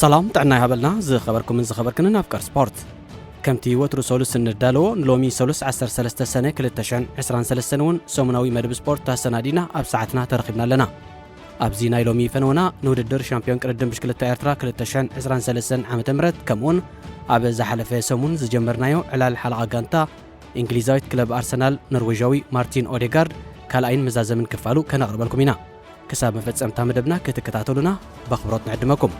ሰላም ጥዕና ይሃበልና ዝኸበርኩምን ዝኸበርክንን ኣፍቀር ስፖርት። ከምቲ ወትሩ ሰሉስ እንዳለዎ ንሎሚ ሰሉስ ዓሰርተ ሰለስተ ሰነ ክልተ ሽሕን ዕስራን ሰለስተን እውን ሰሙናዊ መደብ ስፖርት ኣሰናዲና ኣብ ሰዓትና ተረኺብና ኣለና። ኣብዚ ናይ ሎሚ ፈነወና ንውድድር ሻምፒዮን ቅድድም ብሽክለታ ኤርትራ ክልተ ሽሕን ዕስራን ሰለስተን ዓመተ ምህረት ከምኡውን ኣብ ዝሓለፈ ሰሙን ዝጀመርናዮ ዕላል ሓለቓ ጋንታ እንግሊዛዊት ክለብ ኣርሰናል ኖርዌዥያዊ ማርቲን ኦዴጋርድ ካልኣይን መዛዘምን ክፋሉ ከነቕርበልኩም ኢና። ክሳብ መፈጸምታ መደብና ክትከታተሉና ብኣኽብሮት ንዕድመኩም።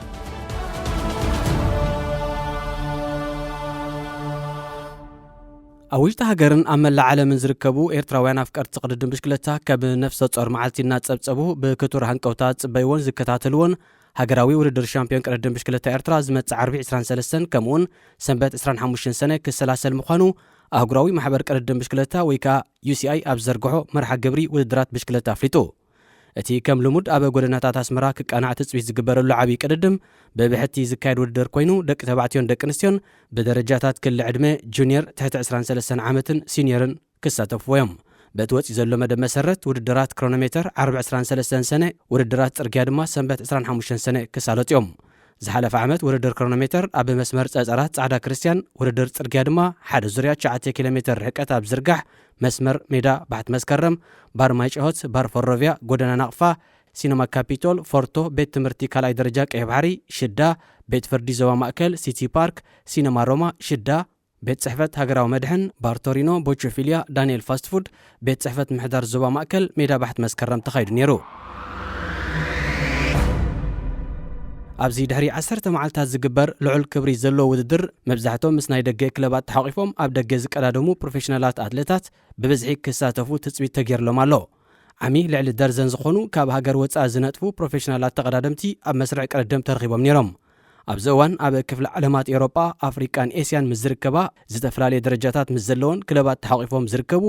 ኣብ ውሽጢ ሃገርን ኣብ መላእ ዓለምን ዝርከቡ ኤርትራውያን ኣፍቀርቲ ቅድድም ብሽክለታ ከም ነፍሰ ጾር መዓልቲ እናጸብጸቡ ብክቱር ሃንቀውታ ዝጽበይዎን ዝከታተልዎን ሃገራዊ ውድድር ሻምፒዮን ቅድድም ብሽክለታ ኤርትራ ዝመጽእ ዓርቢ ዕስራን ሰለስተን ከምኡውን ሰንበት ዕስራን ሓሙሽተን ሰነ ክሰላሰል ምዃኑ ኣህጉራዊ ማሕበር ቅድድም ብሽክለታ ወይ ከኣ ዩ ሲ ኣይ ኣብ ዘርግሖ መርሓ ግብሪ ውድድራት ብሽክለታ ኣፍሊጡ። እቲ ከም ልሙድ ኣብ ጎደናታት ኣስመራ ክቃናዕ ትጽቢት ዝግበረሉ ዓብዪ ቅድድም ብብሕቲ ዝካየድ ውድድር ኮይኑ ደቂ ተባዕትዮን ደቂ ኣንስትዮን ብደረጃታት ክሊ ዕድመ ጁኒየር ትሕቲ ዕስራን ሰለስተን ዓመትን ሲኒየርን ክሳተፍዎ እዮም። በቲ ወፂኡ ዘሎ መደብ መሰረት ውድድራት ክሮኖሜተር ዓርቢ ዕስራን ሰለስተን ሰነ፣ ውድድራት ፅርግያ ድማ ሰንበት ዕስራን ሓሙሽተን ሰነ ክሳለጡ እዮም። ዝሓለፈ ዓመት ውድድር ክሮኖሜተር ኣብ መስመር ፀፀራት ፃዕዳ ክርስትያን፣ ውድድር ፅርግያ ድማ ሓደ ዙርያ ትሽዓተ ኪሎ ሜትር ርሕቀት ኣብ ዝርጋሕ መስመር ሜዳ ባሕቲ መስከረም፣ ባር ማይ ጨሆት፣ ባር ፈሮቪያ፣ ጎደና ናቕፋ፣ ሲነማ ካፒቶል፣ ፎርቶ፣ ቤት ትምህርቲ ካልኣይ ደረጃ ቀይሕ ባሕሪ፣ ሽዳ፣ ቤት ፍርዲ ዞባ ማእከል፣ ሲቲ ፓርክ፣ ሲነማ ሮማ፣ ሽዳ፣ ቤት ጽሕፈት ሃገራዊ መድሕን፣ ባር ቶሪኖ፣ ቦቾፊልያ፣ ዳንኤል ፋስት ፉድ፣ ቤት ጽሕፈት ምሕዳር ዞባ ማእከል፣ ሜዳ ባሕቲ መስከረም ተኻይዱ ነይሩ። ኣብዚ ድሕሪ ዓሰርተ መዓልታት ዝግበር ልዑል ክብሪ ዘለዎ ውድድር፣ መብዛሕትኦም ምስ ናይ ደገ ክለባት ተሓቒፎም ኣብ ደገ ዝቀዳደሙ ፕሮፌሽናላት ኣትሌታት ብብዝሒ ክሳተፉ ትጽቢት ተገይርሎም ኣሎ። ዓሚ ልዕሊ ደርዘን ዝኾኑ ካብ ሃገር ወጻኢ ዝነጥፉ ፕሮፌሽናላት ተቐዳደምቲ ኣብ መስርዕ ቅድድም ተረኺቦም ነይሮም። ኣብዚ እዋን ኣብ ክፍለ ዓለማት ኤውሮጳ፣ ኣፍሪቃን ኤስያን ምስ ዝርከባ ዝተፈላለየ ደረጃታት ምስ ዘለወን ክለባት ተሓቒፎም ዝርከቡ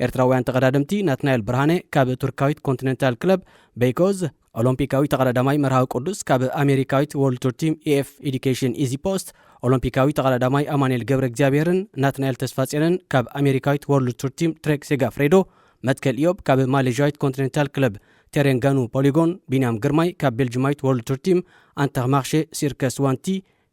ኤርትራውያን ተቐዳደምቲ ናትናኤል ብርሃነ ካብ ቱርካዊት ኮንቲኔንታል ክለብ ቤይኮዝ፣ ኦሎምፒካዊ ተቐዳዳማይ መርሃዊ ቅዱስ ካብ ኣሜሪካዊት ወርልድ ቱር ቲም ኢ ኤፍ ኤዱኬሽን ኢዚ ፖስት፣ ኦሎምፒካዊ ተቐዳዳማይ ኣማኑኤል ገብረ እግዚኣብሔርን ናትናኤል ተስፋጽዮንን ካብ ኣሜሪካዊት ወርልድ ቱር ቲም ትሬክ ሴጋፍሬዶ፣ መትከል ኢዮብ ካብ ማሌዥያዊት ኮንቲኔንታል ክለብ ቴሬንጋኑ ፖሊጎን፣ ቢንያም ግርማይ ካብ ቤልጅማዊት ወርልድ ቱር ቲም ኣንተርማርሼ ሲርከስ ዋንቲ፣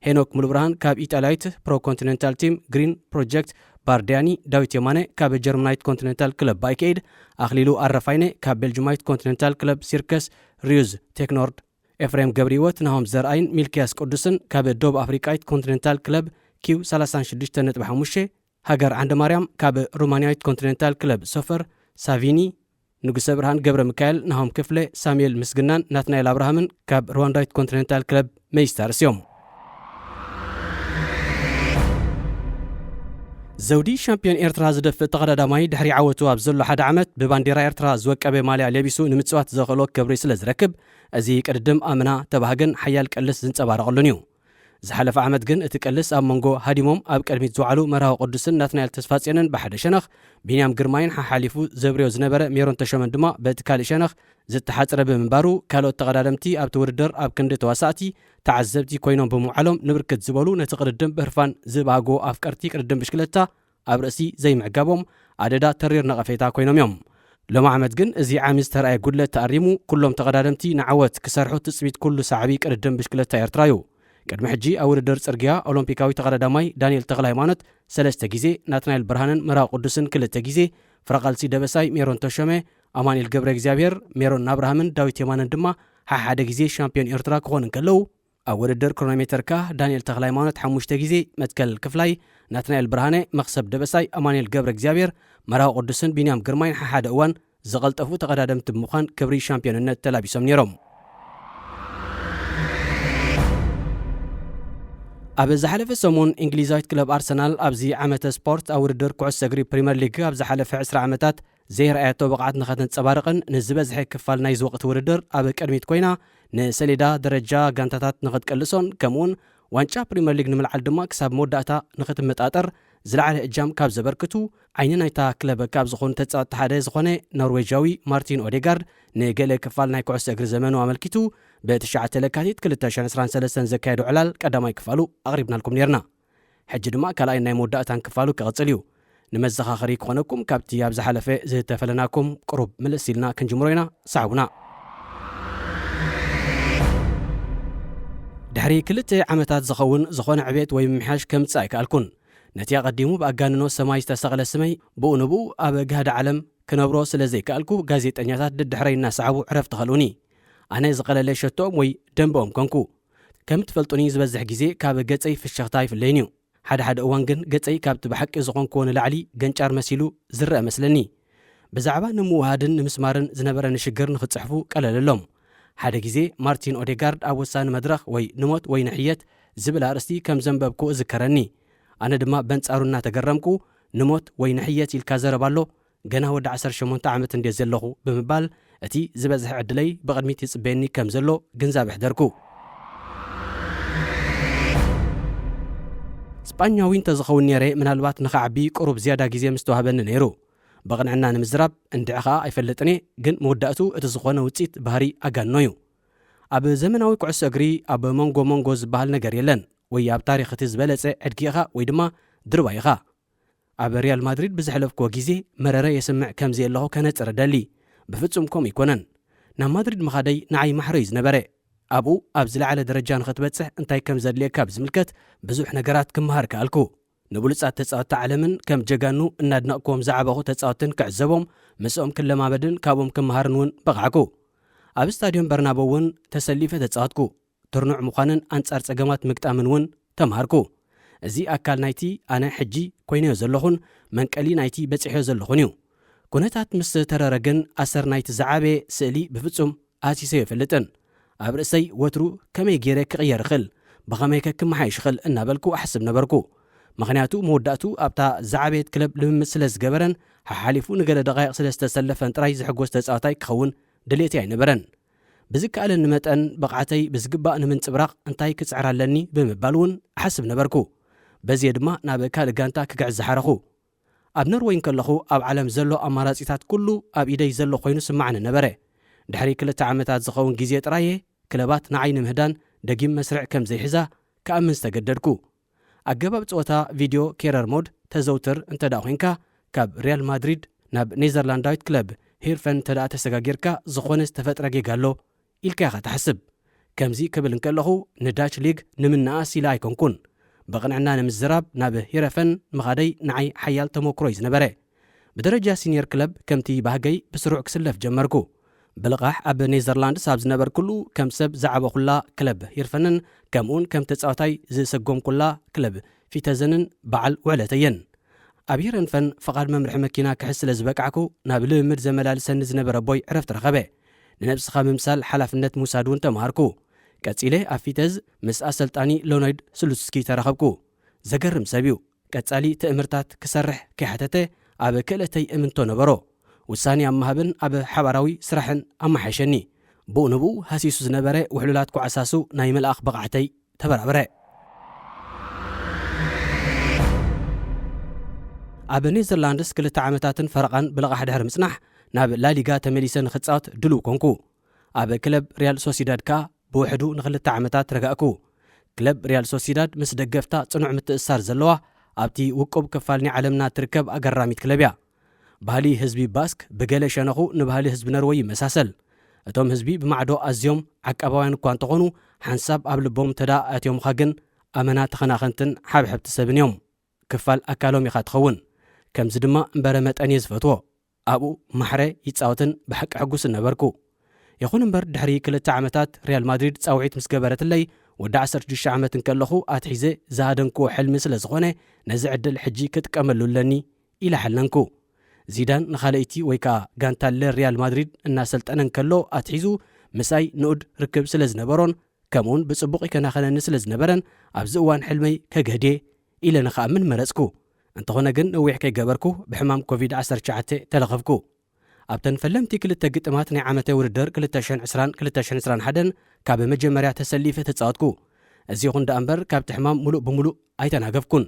ሄኖክ ሙሉብርሃን ካብ ኢጣልያዊት ፕሮ ኮንቲኔንታል ቲም ግሪን ፕሮጀክት ባርዲያኒ፣ ዳዊት የማነ ካብ ጀርመናዊት ኮንቲኔንታል ክለብ ባይክኤድ፣ ኣኽሊሉ ኣረፋይነ ካብ ቤልጅማዊት ኮንቲኔንታል ክለብ ሲርከስ ሪዩዝ ቴክኖርድ፣ ኤፍሬም ገብረህይወት፣ ናሆም ዘርኣይን ሚልክያስ ቅዱስን ካብ ደቡብ ኣፍሪቃዊት ኮንቲኔንታል ክለብ ኪው ሰላሳ ሽዱሽተ ነጥቢ ሓሙሽተ፣ ሃገር ዓንደ ማርያም ካብ ሩማንያዊት ኮንቲኔንታል ክለብ ሶፈር ሳቪኒ፣ ንጉሰ ብርሃን ገብረ ሚካኤል፣ ናሆም ክፍለ፣ ሳሙኤል ምስግናን ናትናኤል ኣብርሃምን ካብ ሩዋንዳዊት ኮንቲኔንታል ክለብ ሜይስታርስ እዮም። ዘውዲ ሻምፒዮን ኤርትራ ዝደፍእ ተቐዳዳማይ ድሕሪ ዓወቱ ኣብ ዘሎ ሓደ ዓመት ብባንዴራ ኤርትራ ዝወቀበ ማልያ ለቢሱ ንምጽዋት ዘኽእሎ ክብሪ ስለ ዝረክብ፣ እዚ ቅድድም ኣመና ተባህገን ሓያል ቀልስ ዝንጸባረቐሉን እዩ። ዝሓለፈ ዓመት ግን እቲ ቀልስ ኣብ መንጎ ሃዲሞም ኣብ ቅድሚት ዝወዓሉ መርሃዊ ቅዱስን ናትናኤል ተስፋጽዮንን ብሓደ ሸነኽ፣ ቢንያም ግርማይን ሓሓሊፉ ዘብርዮ ዝነበረ ሜሮን ተሾመን ድማ በቲ ካልእ ሸነኽ ዝተሓጽረ ብምንባሩ፣ ካልኦት ተቐዳደምቲ ኣብቲ ውድድር ኣብ ክንዲ ተዋሳእቲ፣ ተዓዘብቲ ኮይኖም ብምውዓሎም፣ ንብርክት ዝበሉ ነቲ ቅድድም ብህርፋን ዝበሃግዎ ኣፍቀርቲ ቅድድም ብሽክለታ ኣብ ርእሲ ዘይምዕጋቦም ኣደዳ ተሪር ነቐፌታ ኮይኖም እዮም። ሎሚ ዓመት ግን እዚ ዓሚ ዝተርኣየ ጉድለት ተኣሪሙ፣ ኩሎም ተቐዳደምቲ ንዓወት ክሰርሑ ትጽቢት ኩሉ ሰዓቢ ቅድድም ብሽክለታ ኤርትራ እዩ። ቅድሚ ሕጂ ኣብ ውድድር ጽርግያ ኦሎምፒካዊ ተቐዳዳማይ ዳንኤል ተኽለሃይማኖት ሰለስተ ግዜ፣ ናትናኤል ብርሃንን መርሃዊ ቅዱስን ክልተ ግዜ፣ ፍረቓልሲ ደበሳይ፣ ሜሮን ተሾመ፣ ኣማኑኤል ገብረ እግዚኣብሔር፣ ሜሮን ኣብርሃምን ዳዊት የማነን ድማ ሓሓደ ግዜ ሻምፒዮን ኤርትራ ክኾኑ እንከለዉ፣ ኣብ ውድድር ክሮኖሜተር ከኣ ዳንኤል ተኽለሃይማኖት ሓሙሽተ ግዜ፣ መትከል ክፍላይ፣ ናትናኤል ብርሃነ፣ መኽሰብ ደበሳይ፣ ኣማኑኤል ገብረ እግዚኣብሔር፣ መርሃዊ ቅዱስን ቢንያም ግርማይን ሓሓደ እዋን ዝቐልጠፉ ተቐዳደምቲ ብምዃን ክብሪ ሻምፒዮንነት ተላቢሶም ነይሮም። ኣብ ዝሓለፈ ሰሙን እንግሊዛዊት ክለብ ኣርሰናል ኣብዚ ዓመተ ስፖርት ኣብ ውድድር ኩዕሶ እግሪ ፕሪምየር ሊግ ኣብ ዝሓለፈ ዕስራ ዓመታት ዘይረኣየቶ ብቕዓት ንኸተንጸባርቕን ንዝበዝሐ ክፋል ናይዚ ወቕቲ ውድድር ኣብ ቅድሚት ኮይና ንሰሌዳ ደረጃ ጋንታታት ንኽትቅልሶን ከምኡውን ዋንጫ ፕሪምየር ሊግ ንምልዓል ድማ ክሳብ መወዳእታ ንኽትመጣጠር ዝለዓለ እጃም ካብ ዘበርክቱ ዓይኒ ናይታ ክለብ ካብ ዝኾኑ ተጻወትቲ ሓደ ዝኾነ ኖርዌጃዊ ማርቲን ኦዴጋርድ ንገለ ክፋል ናይ ኩዕሶ እግሪ ዘመኑ ኣመልኪቱ ብትሽዓተ ለካቲት ክልተ ሽሕን ዕስራን ሰለስተን ዘካየዶ ዕላል ቀዳማይ ክፋሉ ኣቕሪብናልኩም ነርና። ሕጂ ድማ ካልኣይን ናይ መወዳእታን ክፋሉ ክቕጽል እዩ። ንመዘኻኸሪ ክኾነኩም ካብቲ ኣብ ዝሓለፈ ዝህተፈለናኩም ቁሩብ ምልስ ኢልና ክንጅምሮ ኢና። ሰዓቡና። ድሕሪ ክልተ ዓመታት ዝኸውን ዝኾነ ዕቤት ወይ ምምሕያሽ ከምጽእ ኣይከኣልኩን። ነቲ ኣቐዲሙ ብኣጋንኖ ሰማይ ዝተሰቕለ ስመይ ብኡ ንብኡ ኣብ ጋህዲ ዓለም ክነብሮ ስለ ዘይከኣልኩ፣ ጋዜጠኛታት ደድሕረይ እናሰዓቡ ዕረፍቲ ከልኡኒ። ኣነ ዝቐለለ ሸቶኦም ወይ ደንበኦም ኮንኩ። ከም ትፈልጡኒ፣ ዝበዝሕ ግዜ ካብ ገጸይ ፍሽኽታ ኣይፍለይን እዩ። ሓደ ሓደ እዋን ግን ገጸይ ካብቲ ብሓቂ ዝኾንክዎ ንላዕሊ ገንጫር መሲሉ ዝረአ መስለኒ። ብዛዕባ ንምውሃድን ንምስማርን ዝነበረኒ ሽግር ንኽጽሕፉ ቀለለሎም። ሓደ ግዜ ማርቲን ኦዴጋርድ ኣብ ወሳኒ መድረኽ ወይ ንሞት ወይ ንሕየት ዝብል ኣርእስቲ ከም ዘንበብኩ እዝከረኒ። ኣነ ድማ በንጻሩ እናተገረምኩ፣ "ንሞት ወይ ንሕየት ኢልካ ዘረባ ኣሎ? ገና ወዲ ዓሰርተ ሸሞንተ ዓመት እንድየ ዘለኹ" ብምባል እቲ ዝበዝሐ ዕድለይ ብቕድሚት ይጽበየኒ ከም ዘሎ ግንዛብ ኣሕደርኩ። ስጳኛዊ እንተዝኸውን ነይረ፣ ምናልባት ንኽዓቢ ቁሩብ ዝያዳ ግዜ ምስተዋህበኒ ነይሩ። ብቕንዕና ንምዝራብ፣ እንድዒ ኸኣ ኣይፈልጥን እየ፣ ግን መወዳእቱ እቲ ዝኾነ ውጽኢት ባህሪ ኣጋንኖ እዩ። ኣብ ዘመናዊ ኩዕሶ እግሪ ኣብ መንጎ መንጎ ዝበሃል ነገር የለን፣ ወይ ኣብ ታሪኽ እቲ ዝበለጸ ዕድጊ ኢኻ ወይ ድማ ድርባይ ኢኻ። ኣብ ሪያል ማድሪድ ብዘሕለፍክዎ ግዜ መረረ የስምዕ ከም ዘየለኹ ከነጽር እደሊ። ብፍጹም ከምኡ ኣይኮነን። ናብ ማድሪድ ምኻደይ ንዓይ ማሕረ እዩ ዝነበረ። ኣብኡ ኣብ ዝለዓለ ደረጃ ንኽትበጽሕ እንታይ ከም ዘድልየካ ብዝምልከት ብዙሕ ነገራት ክመሃር ከኣልኩ። ንብሉጻት ተጻወትቲ ዓለምን ከም ጀጋኑ እናድነቕክዎም ዝዓበኹ ተጻወትትን ክዕዘቦም፣ ምስኦም ክለማመድን ካብኦም ክመሃርን እውን በቓዕኩ። ኣብ ስታድዮም በርናቦ እውን ተሰሊፈ ተጻወትኩ። ትርኑዕ ምዃንን ኣንጻር ጸገማት ምግጣምን እውን ተምሃርኩ። እዚ ኣካል ናይቲ ኣነ ሕጂ ኮይነዮ ዘለኹን መንቀሊ ናይቲ በጺሐዮ ዘለኹን እዩ። ኩነታት ምስ ተረረ ግን ኣሰር ናይቲ ዝዓበየ ስእሊ ብፍጹም ኣሲሰዮ ኣይፈልጥን። ኣብ ርእሰይ ወትሩ ከመይ ገይረ ክቕየር እኽእል፣ ብኸመይ ከ ክመሓየሽ እኽእል እናበልኩ ኣሕስብ ነበርኩ። ምኽንያቱ መወዳእቱ ኣብታ ዝዓበየት ክለብ ልምምድ ስለ ዝገበረን ሓሓሊፉ ንገለ ደቓይቕ ስለ ዝተሰለፈን ጥራይ ዝሕጎስ ተጻዋታይ ክኸውን ድሌተይ ኣይነበረን። ብዝከኣለኒ መጠን ብቕዓተይ ብዝግባእ ንምንጽብራቕ እንታይ ክጽዕር ኣለኒ ብምባል እውን እሓስብ ነበርኩ። በዚ ድማ ናብ ካልእ ጋንታ ክግዕዝ ዝሓረኹ። ኣብ ኖርወይ እንከለኹ ኣብ ዓለም ዘሎ ኣማራጺታት ኩሉ ኣብ ኢደይ ዘሎ ኮይኑ ስምዓኒ ነበረ። ድሕሪ ክልተ ዓመታት ዝኸውን ግዜ ጥራይ እየ ክለባት ንዓይ ንምህዳን ደጊም መስርዕ ከም ዘይሕዛ ክኣምን ዝተገደድኩ። ኣገባብ ጸወታ ቪድዮ ኬረር ሞድ ተዘውትር እንተ ደኣ ኮይንካ፣ ካብ ሪያል ማድሪድ ናብ ኔዘርላንዳዊት ክለብ ሂርፈን እንተ ደኣ ተሰጋጊርካ፣ ዝኾነ ዝተፈጥረ ጌጋ ኣሎ ኢልካ ኢኻ ትሓስብ። ከምዚ ክብል እንከለኹ፣ ንዳች ሊግ ንምንኣስ ኢለ ኣይኮንኩን። ብቕንዕና ንምዝራብ፣ ናብ ሂረፈን ምኻደይ ንዓይ ሓያል ተመክሮ እዩ ዝነበረ። ብደረጃ ሲኒየር ክለብ ከምቲ ባህገይ ብስሩዕ ክስለፍ ጀመርኩ። ብልቓሕ ኣብ ኔዘርላንድስ ኣብ ዝነበርኩሉ፣ ከም ሰብ ዝዓበኹላ ክለብ ሂርፈንን ከምኡውን ከም ተጻዋታይ ዝሰጎምኩላ ክለብ ፊተዘንን በዓል ውዕለተየን። ኣብ ሂረንፈን ፍቓድ መምርሒ መኪና ክሕዝ ስለ ዝበቃዕኩ፣ ናብ ልምምድ ዘመላልሰኒ ዝነበረ ኣቦይ ዕረፍቲ ረኸበ። ንነብስኻ ምምሳል ሓላፍነት ምውሳድ እውን ተምሃርኩ። ቀጺለ ኣብ ፊተዝ ምስ ኣሰልጣኒ ሎኖይድ ስሉስኪ ተራኸብኩ። ዘገርም ሰብ እዩ። ቀጻሊ ትእምርታት ክሰርሕ ከይሓተተ ኣብ ክእለተይ እምንቶ ነበሮ። ውሳኔ ኣብ ምሃብን ኣብ ሓባራዊ ስራሕን ኣመሓየሸኒ። ብኡ ንብኡ ሃሲሱ ዝነበረ ውሕሉላት ኳዕሳሱ ናይ ምልኣኽ ብቕዓተይ ተበራበረ። ኣብ ኔዘርላንድስ ክልተ ዓመታትን ፈረቓን ብልቓሕ ድሕሪ ምጽናሕ፣ ናብ ላሊጋ ተመሊሰ ንኽጻወት ድሉው ኮንኩ። ኣብ ክለብ ሪያል ሶሲዳድ ከኣ ብውሕዱ ንኽልተ ዓመታት ረጋእኩ። ክለብ ሪያል ሶሲዳድ ምስ ደገፍታ ጽኑዕ ምትእስሳር ዘለዋ፣ ኣብቲ ውቁብ ክፋል ናይ ዓለምና እትርከብ ኣገራሚት ክለብ እያ። ባህሊ ህዝቢ ባስክ ብገለ ሸነኹ ንባህሊ ህዝቢ ነርወይ ይመሳሰል። እቶም ህዝቢ ብማዕዶ ኣዝዮም ዓቃባውያን እኳ እንተኾኑ፣ ሓንሳብ ኣብ ልቦም እንተ ደኣ ኣትዮምኻ ግን ኣመና ተኸናኸንትን ሓብሐብቲ ሰብን እዮም። ክፋል ኣካሎም ኢኻ ትኸውን። ከምዚ ድማ እምበረ መጠን እየ ዝፈትዎ። ኣብኡ ማሕረ ይጻወትን ብሓቂ ሕጉስን ነበርኩ። ይኹን እምበር ድሕሪ ክልተ ዓመታት ሪያል ማድሪድ ጻውዒት ምስ ገበረትለይ፣ ወዲ ዓሰርተ ሽዱሽተ ዓመት እንከለኹ ኣትሒዘ ዝሃደንክዎ ሕልሚ ስለ ዝኾነ፣ ነዚ ዕድል ሕጂ ክጥቀመሉ ኣለኒ ኢለ ሓለንኩ። ዚዳን ንኻልኣይቲ ወይ ከኣ ጋንታ ለ ሪያል ማድሪድ እናሰልጠነ እንከሎ ኣትሒዙ ምሳይ ንኡድ ርክብ ስለ ዝነበሮን ከምኡውን ብጽቡቕ ይከናኸነኒ ስለ ዝነበረን ኣብዚ እዋን ሕልመይ ከግህድየ ኢለ ንኽኣምን መረጽኩ። እንተኾነ ግን ነዊሕ ከይገበርኩ ብሕማም ኮቪድ ዓሰርተ ትሽዓተ ተለኸፍኩ። ኣብተን ፈለምቲ ክልተ ግጥማት ናይ ዓመተ ውድድር ክልተ ሽሕን ዕስራን ክልተ ሽሕን ዕስራን ሓደን ካብ መጀመርያ ተሰሊፈ ተጻወትኩ። እዚ ይኹን ደኣ እምበር ካብቲ ሕማም ሙሉእ ብሙሉእ ኣይተናገፍኩን።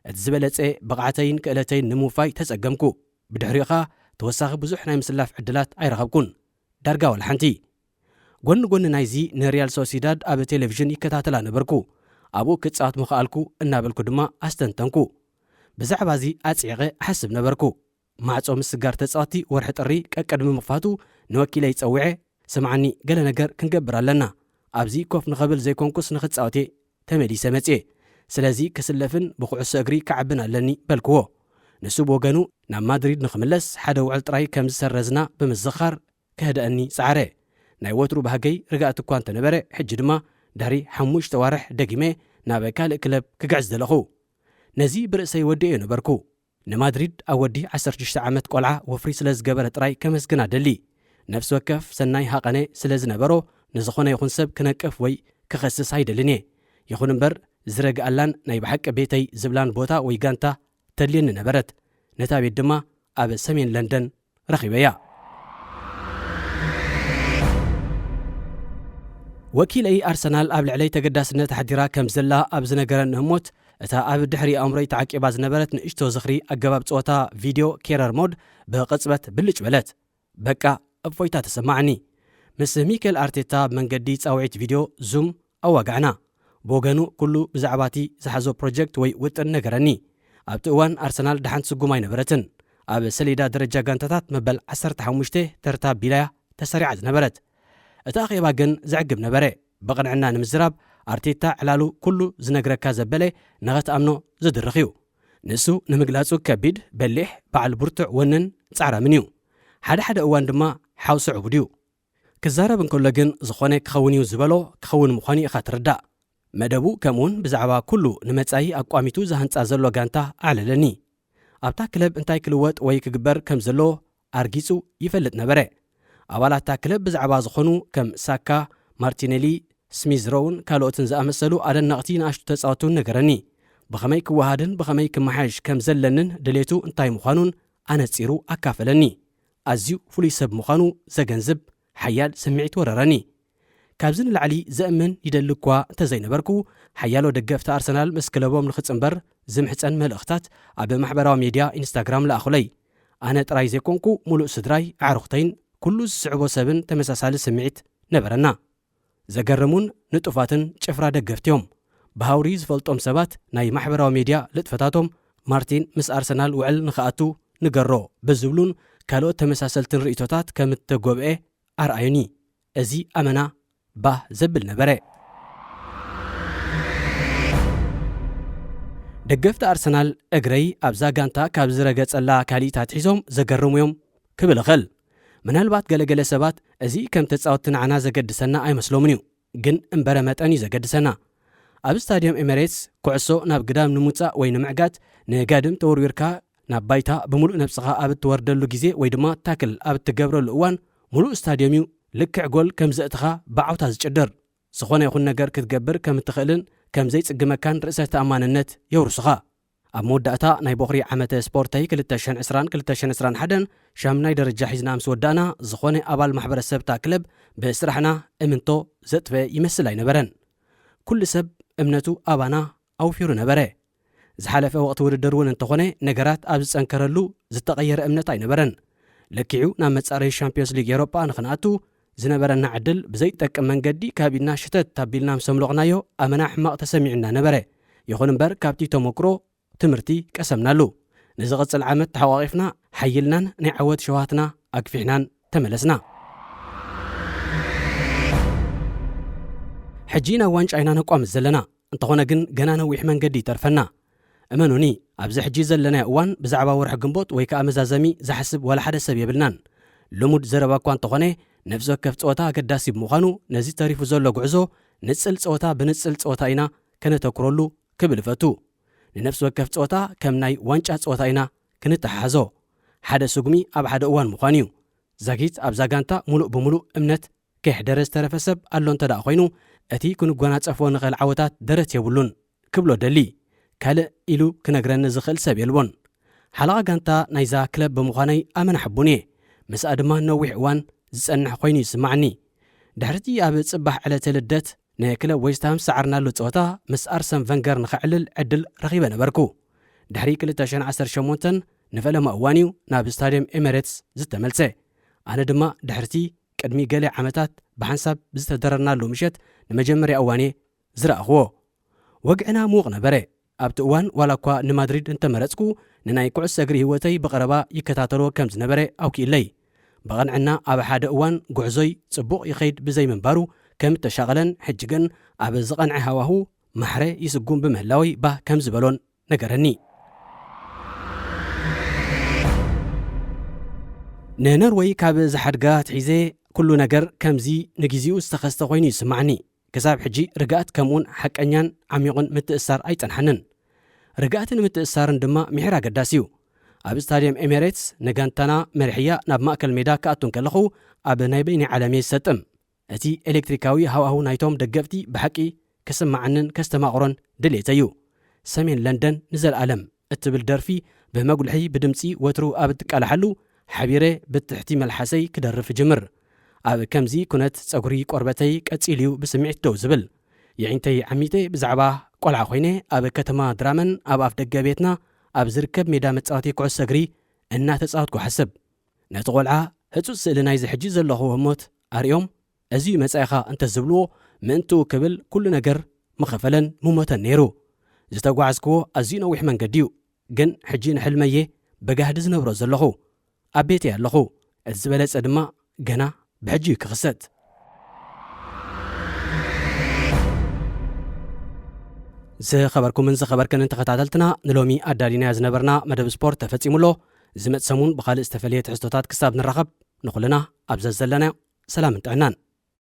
እቲ ዝበለጸ ብቕዓተይን ክእለተይን ንምውፋይ ተጸገምኩ። ብድሕሪኡ ኸኣ ተወሳኺ ብዙሕ ናይ ምስላፍ ዕድላት ኣይረኸብኩን። ዳርጋ ዋላ ሓንቲ። ጎኒ ጎኒ ናይዚ ንሪያል ሶሲዳድ ኣብ ቴሌቪዥን ይከታተላ ነበርኩ። ኣብኡ ክጻወት ምኽኣልኩ እናበልኩ ድማ ኣስተንተንኩ። ብዛዕባ እዚ ኣጽዒቐ እሓስብ ነበርኩ። ማዕጾ ምስጋር ተጻወትቲ ወርሒ ጥሪ ቀቅድሚ ምኽፋቱ ንወኪለይ ጸዊዐ፣ "ስምዓኒ፣ ገለ ነገር ክንገብር ኣለና። ኣብዚ ኮፍ ንኸብል ዘይኮንኩስ ንኽጻወት እየ ተመሊሰ መጽየ። ስለዚ ክስለፍን ብኩዕሶ እግሪ ክዓብን ኣለኒ በልክዎ። ንሱ ብወገኑ ናብ ማድሪድ ንኽምለስ ሓደ ውዕል ጥራይ ከም ዝሰረዝና ብምዝኻር ከህድኣኒ ጸዓረ። ናይ ወትሩ ባህገይ ርግኣት እኳ እንተነበረ፣ ሕጂ ድማ ድሕሪ ሓሙሽተ ዋርሕ ደጊመ ናብ ካልእ ክለብ ክግዕዝ ደለኹ። ነዚ ብርእሰይ ወዲኤዮ ነበርኩ። ንማድሪድ ኣብ ወዲ ዓሰርተ ሽዱሽተ ዓመት ቆልዓ ወፍሪ ስለ ዝገበረ ጥራይ ከመስግና ደሊ። ነፍሲ ወከፍ ሰናይ ሃቐነ ስለ ዝነበሮ፣ ንዝኾነ ይኹን ሰብ ክነቅፍ ወይ ክኸስስ ኣይደልን እየ። ይኹን እምበር፣ ዝረግኣላን ናይ ብሓቂ ቤተይ ዝብላን ቦታ ወይ ጋንታ ተድልየኒ ነበረት። ነታ ቤት ድማ ኣብ ሰሜን ለንደን ረኺበያ። ወኪለይ ኣርሰናል ኣብ ልዕለይ ተገዳስነት ኣሕዲራ ከም ዘላ ኣብ ዝነገረኒ ህሞት፣ እታ ኣብ ድሕሪ ኣእምሮይ ተዓቂባ ዝነበረት ንእሽቶ ዝኽሪ ኣገባብ ጸወታ ቪድዮ ኬረር ሞድ ብቕጽበት ብልጭ በለት። በቃ እፎይታ ተሰማዓኒ። ምስ ሚኬል ኣርቴታ ብመንገዲ ጻውዒት ቪድዮ ዙም ኣዋጋዕና። ብወገኑ ኩሉ ብዛዕባ እቲ ዝሓዞ ፕሮጀክት ወይ ውጥን ነገረኒ። ኣብቲ እዋን ኣርሰናል ደሓን ትስጉም ኣይነበረትን። ኣብ ሰሌዳ ደረጃ ጋንታታት መበል ዓሰርተ ሓሙሽተ ተርታ ኣቢላ'ያ ተሰሪዓ ዝነበረት። እቲ ኣኼባ ግን ዘዕግብ ነበረ። ብቕንዕና ንምዝራብ፣ ኣርቴታ ዕላሉ ኩሉ ዝነግረካ ዘበለ ንኸትኣምኖ ዝድርኽ እዩ። ንሱ ንምግላጹ ከቢድ፣ በሊሕ፣ በዓል ብርቱዕ ወንን ጻዕራምን እዩ። ሓደ ሓደ እዋን ድማ ሓውሲ ዕቡድ እዩ። ክዛረብ እንከሎ ግን ዝኾነ ክኸውን እዩ ዝበሎ ክኸውን ምዃኑ ኢኻ ትርዳእ። መደቡ ከምኡውን ብዛዕባ ኩሉ ንመጻኢ ኣቋሚቱ ዝሃንጻ ዘሎ ጋንታ ኣዕለለኒ። ኣብታ ክለብ እንታይ ክልወጥ ወይ ክግበር ከም ዘለዎ ኣርጊጹ ይፈልጥ ነበረ። ኣባላት እታ ክለብ ብዛዕባ ዝኾኑ ከም ሳካ፣ ማርቲኔሊ፣ ስሚዝ ሮውን ካልኦትን ዝኣመሰሉ ኣደነቕቲ ንኣሽቱ ተጻወቱ ነገረኒ። ብኸመይ ክወሃድን ብኸመይ ክመሓየሽ ከም ዘለንን ድሌቱ እንታይ ምዃኑን ኣነጺሩ ኣካፈለኒ። ኣዝዩ ፍሉይ ሰብ ምዃኑ ዘገንዝብ ሓያል ስምዒት ወረረኒ። ካብዚ ንላዕሊ ዘእምን ይደሊ እኳ እንተዘይነበርኩ፣ ሓያሎ ደገፍቲ ኣርሰናል ምስ ክለቦም ንኽጽንበር ዝምሕጸን መልእኽታት ኣብ ማሕበራዊ ሜድያ ኢንስታግራም ለኣኹለይ። ኣነ ጥራይ ዘይኮንኩ፣ ሙሉእ ስድራይ፣ ኣዕሩኽተይን ኩሉ ዝስዕቦ ሰብን ተመሳሳሊ ስምዒት ነበረና። ዘገርሙን ንጡፋትን ጭፍራ ደገፍቲ እዮም። ብሃውሪ ዝፈልጦም ሰባት ናይ ማሕበራዊ ሜድያ ልጥፈታቶም፣ "ማርቲን ምስ ኣርሰናል ውዕል ንኽኣቱ ንገሮ" ብዝብሉን ካልኦት ተመሳሰልትን ርእይቶታት ከም እተጎብኤ ኣርኣዩኒ። እዚ ኣመና ባህ ዘብል ነበረ። ደገፍቲ ኣርሰናል እግረይ ኣብዛ ጋንታ ካብ ዝረገጸላ ካልኢት ኣትሒዞም ዘገርሙ እዮም ክብል እኽእል። ምናልባት ገለገለ ሰባት እዚ ከም ተጻወትቲ ንዓና ዘገድሰና ኣይመስሎምን እዩ፣ ግን እምበረ መጠን እዩ ዘገድሰና። ኣብ ስታድዮም ኤሜሬትስ ኩዕሶ ናብ ግዳም ንምውጻእ ወይ ንምዕጋት ንጋድም ተወርዊርካ ናብ ባይታ ብምሉእ ነብስኻ ኣብ እትወርደሉ ግዜ ወይ ድማ ታክል ኣብ እትገብረሉ እዋን፣ ሙሉእ ስታድዮም እዩ ልክዕ ጎል ከም ዘእትኻ ብዓውታ ዝጭድር። ዝኾነ ይኹን ነገር ክትገብር ከም እትኽእልን ከም ዘይጽግመካን ርእሰ ተኣማንነት የውርሱኻ። ኣብ መወዳእታ ናይ ቦኽሪ ዓመተ ስፖርተይ ክልተ ሽሕን ዕስራን ክልተ ሽሕን ዕስራን ሓደን ሻምናይ ደረጃ ሒዝና ምስ ወዳእና፣ ዝኾነ ኣባል ማሕበረሰብ እታ ክለብ ብስራሕና እምንቶ ዘጥፈ ይመስል ኣይነበረን። ኩሉ ሰብ እምነቱ ኣባና ኣውፊሩ ነበረ። ዝሓለፈ ወቕቲ ውድድር እውን እንተኾነ፣ ነገራት ኣብ ዝጸንከረሉ ዝተቐየረ እምነት ኣይነበረን። ለኪዑ ናብ መጻረዪ ሻምፒዮንስ ሊግ ኤውሮጳ ንኽንኣቱ ዝነበረና ዕድል ብዘይጠቅም መንገዲ ካብ ኢድና ሽተት ኣቢልና ምስ ኣምለቕናዮ ኣመና ሕማቕ ተሰሚዑና ነበረ። ይኹን እምበር ካብቲ ተመክሮ ትምህርቲ ቀሰምናሉ። ንዝቕጽል ዓመት ተሓቋቒፍና ሓይልናን ናይ ዓወት ሸውሃትና ኣግፊሕናን ተመለስና። ሕጂ ናብ ዋንጫ ኢና ነቋምት ዘለና። እንተኾነ ግን ገና ነዊሕ መንገዲ ይተርፈና። እመኑኒ፣ ኣብዚ ሕጂ ዘለናዮ እዋን ብዛዕባ ወርሒ ግንቦት ወይ ከኣ መዛዘሚ ዝሓስብ ዋላ ሓደ ሰብ የብልናን። ልሙድ ዘረባ እኳ እንተኾነ፣ ነፍሲ ወከፍ ጸወታ ኣገዳሲ ብምዃኑ፣ ነዚ ተሪፉ ዘሎ ጉዕዞ ንጽል ጸወታ ብንጽል ጸወታ ኢና ከነተኩረሉ ክብል እፈቱ። ንነፍሲ ወከፍ ጸወታ ከም ናይ ዋንጫ ጸወታ ኢና ክንተሓሓዞ። ሓደ ስጉሚ ኣብ ሓደ እዋን ምዃኑ እዩ። ዛጊት ኣብዛ ጋንታ ሙሉእ ብሙሉእ እምነት ከየሕደረ ዝተረፈ ሰብ ኣሎ እንተ ደኣ ኮይኑ፣ እቲ ክንጎናጸፎ ንኽእል ዓወታት ደረት የብሉን ክብሎ ደሊ። ካልእ ኢሉ ክነግረኒ ዝኽእል ሰብ የልቦን። ሓለቓ ጋንታ ናይዛ ክለብ ብምዃነይ ኣመና ሕቡን እየ። ምስኣ ድማ ነዊሕ እዋን ዝጸንሕ ኮይኑ ይስማዓኒ። ድሕሪ'ቲ ኣብ ጽባሕ ዕለተ ልደት ንክለብ ዌስትሃም ዝሰዓርናሉ ጸወታ ምስ ኣርሰን ቨንገር ንኸዕልል ዕድል ረኺበ ነበርኩ። ድሕሪ ክልተ ሽሕን ዓሰርተ ሸሞንተን ንፈለማ እዋን እዩ ናብ ስታድየም ኤሜሬትስ ዝተመልሰ። ኣነ ድማ ድሕሪ'ቲ ቅድሚ ገለ ዓመታት ብሓንሳብ ዝተደረርናሉ ምሸት ንመጀመርያ እዋን እየ ዝረኣኽዎ። ወግዕና ምዉቕ ነበረ። ኣብቲ እዋን ዋላ እኳ ንማድሪድ እንተመረጽኩ፣ ንናይ ኩዕሶ እግሪ ህይወተይ ብቐረባ ይከታተሎ ከም ዝነበረ ኣውኪእለይ። ብቐንዕና ኣብ ሓደ እዋን ጉዕዞይ ጽቡቕ ይኸይድ ብዘይምንባሩ፣ ከም እተሻቐለን ሕጂ ግን ኣብ ዝቐንዐ ሃዋሁ ማሕረ ይስጉም ብምህላወይ ባህ ከም ዝበሎን ነገረኒ። ንኖርወይ ካብ ዝሓድጋ ኣትሒዘ ኩሉ ነገር ከምዚ ንግዜኡ ዝተኸስተ ኮይኑ ይስማዓኒ። ክሳብ ሕጂ ርግኣት ከምኡውን ሓቀኛን ዓሚቑን ምትእስሳር ኣይጸንሓንን። ርግኣትን ምትእስሳርን ድማ ምሒር ኣገዳሲ እዩ። ኣብ ስታድየም ኤሜሬትስ ንጋንታና መሪሕያ ናብ ማእከል ሜዳ ክኣቱ እንከለኹ ኣብ ናይ በይኒ ዓለም እየ ዝሰጥም። እቲ ኤሌክትሪካዊ ሃዋሁ ናይቶም ደገፍቲ ብሓቂ ክስምዓንን ከስተማቕሮን ድሌተይ እዩ። ሰሜን ለንደን ንዘለኣለም እትብል ደርፊ ብመጉልሒ ብድምጺ ወትሩ ኣብ እትቃላሓሉ ሓቢረ ብትሕቲ መልሓሰይ ክደርፍ እጅምር። ኣብ ከምዚ ኩነት ጸጉሪ ቆርበተይ ቀጺሉ እዩ ብስምዒት ደው ዝብል። የዒንተይ ዓሚተ ብዛዕባ ቆልዓ ኮይነ ኣብ ከተማ ድራመን ኣብ ኣፍ ደገ ቤትና ኣብ ዝርከብ ሜዳ መጻወቲ ኩዕሶ እግሪ እናተጻወትኩ ሓስብ። ነቲ ቆልዓ ህጹጽ ስእሊ ናይዚ ሕጂ ዘለኹ ህሞት ኣርእዮም፣ እዚ እዩ መጻኢኻ እንተዝብልዎ ምእንትኡ ክብል ኩሉ ነገር ምኸፈለን ምሞተን ነይሩ። ዝተጓዓዝክዎ ኣዝዩ ነዊሕ መንገዲ እዩ፣ ግን ሕጂ ንሕልመየ ብጋህዲ ዝነብሮ ዘለኹ። ኣብ ቤተይ ኣለኹ። እቲ ዝበለጸ ድማ ገና ብሕጂ እዩ ክኽሰት። ዝኸበርኩምን ዝኸበርክንን ተኸታተልትና፣ ንሎሚ ኣዳሊናዮ ዝነበርና መደብ ስፖርት ተፈጺሙ ኣሎ። ዝመጽእ ሰሙን ብኻልእ ዝተፈልየ ትሕዝቶታት ክሳብ ንራኸብ፣ ንኹልና ኣብ ዘዘለናዮ ሰላምን ጥዕናን።